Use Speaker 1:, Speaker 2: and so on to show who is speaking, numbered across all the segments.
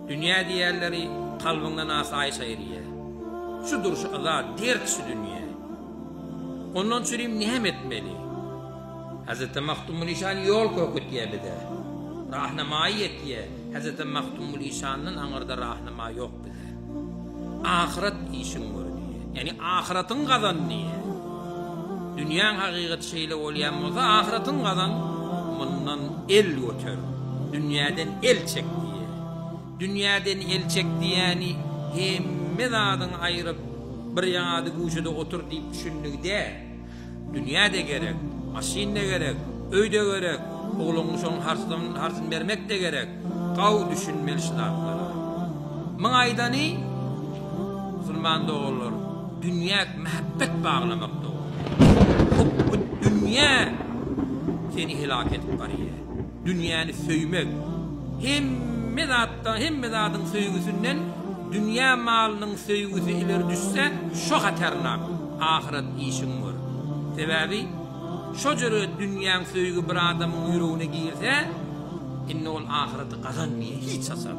Speaker 1: Dünýä diýýänleri kalbyňdan asaýyş aýyrýa. Şu durşy yza, dert şu dünýä. Ondan çürim näme etmeli? Hezreti Magtymguly işan ýol köketýä bize. Rahnamaýy etýä. Hezreti Magtymguly işandan aňyrda rahnama ýok bize. Ahyret işiň gör diýýä. Ýagny ahyratyňy gazan diýýä. Dünýäň hakykaty şeýle bolýan bolsa, ahyratyňy gazan, mundan el göter, dünýäden el çek diýýär. Dünýäden el çek diýýäni hemme zadyňy aýryp, bir ýaňady guşada otur diýip düşündigi däl. Dünýä-de gerek, maşyn-da gerek, öý-de gerek, ogluňy şoň harjyny bermek-de gerek. Gawy düşünmeli şu zatlara. Muň aýdany, musulman doganlar, dünýä mähebbet baglamak dogry. Hupbut dünýä seni helak edip barýar. Dünýäni söýmek, hemme zatdan, hemme zadyň söýgüsinden dünýä malynyň söýgüsi ileri düşse, şo hatarnak, ahyret işiň gör. Sebäbi şo jüre dünýäň söýgi bir adamyň ýüregine girse, indi ol ahyreti gazanmaýar hiç haçan.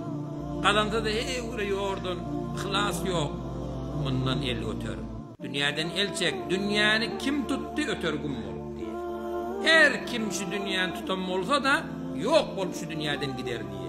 Speaker 1: Gazansa-da heý-güre ýordan, yhlas ýok. Mundan el göter. Dünýäden el çek. Dünýäni kim tutdy, öter güm bolup diýýär. Her kim şu dünýäni tutan bolsa-da, ýok bolup şu dünýäden gider diýýär.